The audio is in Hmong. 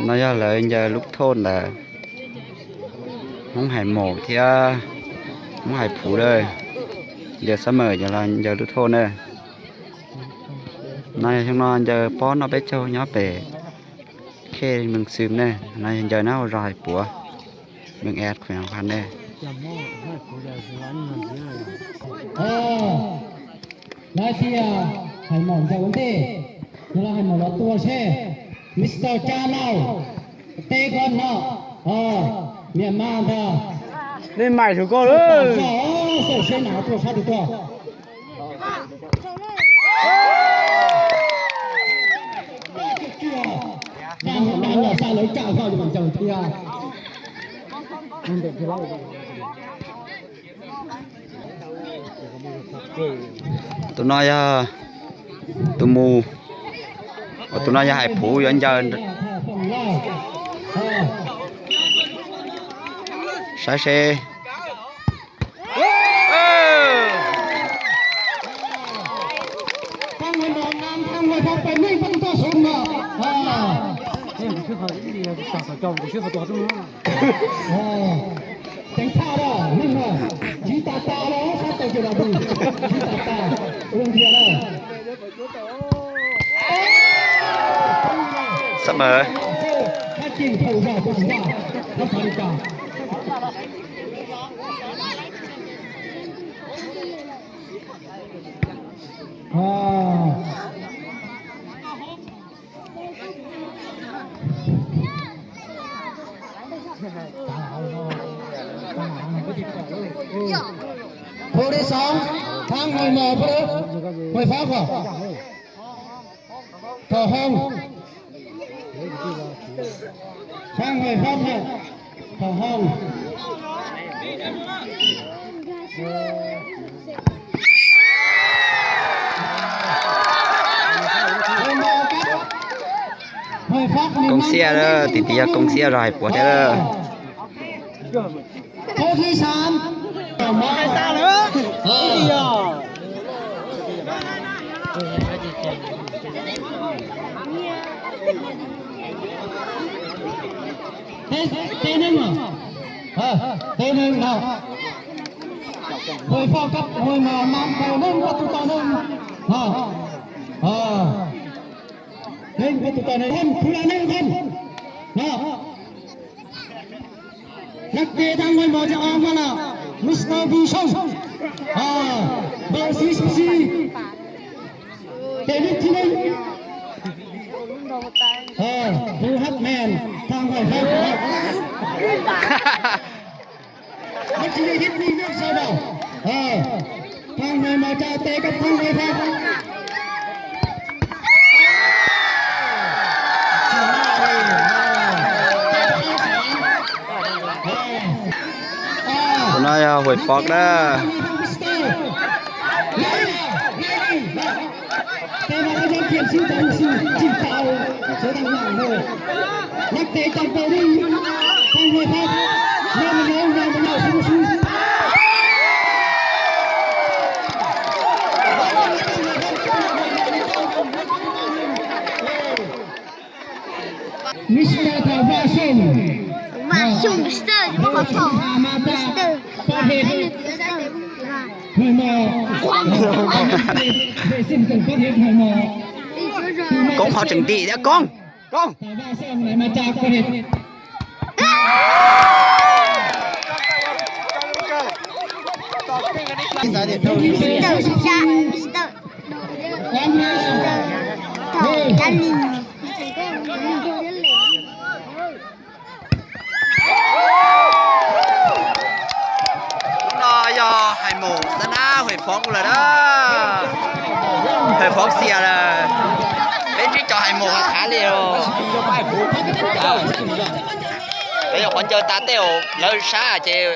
No yog lawv ncaws lub thoj ntawd, Hmoob Hais Maum thiab Hmoob Hais Phuv lawm. Ncaws xab mawm ces los ncaws lub thoj na. No yog xyoo no ncaws pob noj peb caug nyob pem Khej Mees Xwm ne, no yog ncaws nyob hauv zos Hais Puav, Mees Ev, Khuem Hab ne. Lawv tias Hais Maum ncaws ua ntej, yog los Hais Maum los tua seb. Mister Tsa Lauj, teb koj no, Myanmar ntag. Nej maim rau koj lawm. Xaum seb nas tuaj sab twg tuaj. Dab los xa lawv caj ho yuav ncaws thiab. Tus no yog tus mus, tus no yog Hais Phuv yuav ncaws. Saib seb. Ceev tha da, neeg no, tsiv tas tas los sab tes ces los tus, tsiv tas tas, ua ntiag na. Sab mawm. Khu di soo, Thab Hais Mos, khu di, Hais Fab, Thom Hooj. Thab Hais Fab, Thom Hooj. Koob Xiaj, tim tim yog Koob Xiaj zos Hais Puav thiab. Teb neeg, teb neeg no, Hais Fab kab Hais Mos mam nkaus neeg koj tus tau neeg no. Neeg koj tus tau neeg, khub la neeg no. Nab tes Thab Hais Mos cov o mas los Mr. Vision, Npawg Xib Xib, tes neeg thib neeg, Hu Hab Men, Thab Hais Fab. Thab Hais Mos tsa tes kab Thab Hais Fab. Tus no yog Hais Fab na. Mr. Thom Vaj Xyooj. Vaj Xyooj, Mr. Thom Vaj Xyooj, Mr. Koob qhov tseem ntim thiab Koob. Koob. Hnub no yog Hais Mos xab nab Hais Fab lawm na. Hais Fab xiam lawm. Peb ntsib cov Hais Mos khav li os. Peb yog qhov ncaws tas tej uas lawv sab ces